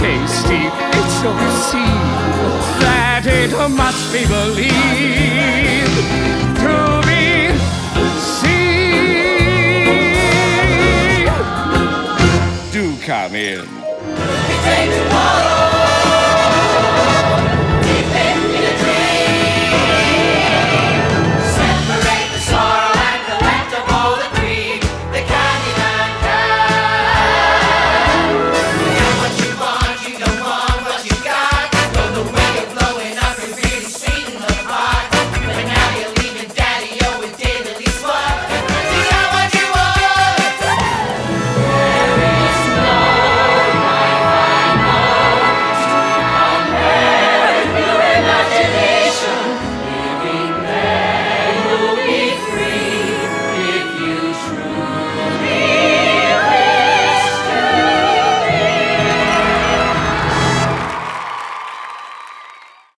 tasty, it's obscene that it must be believed to be seen. Do come in.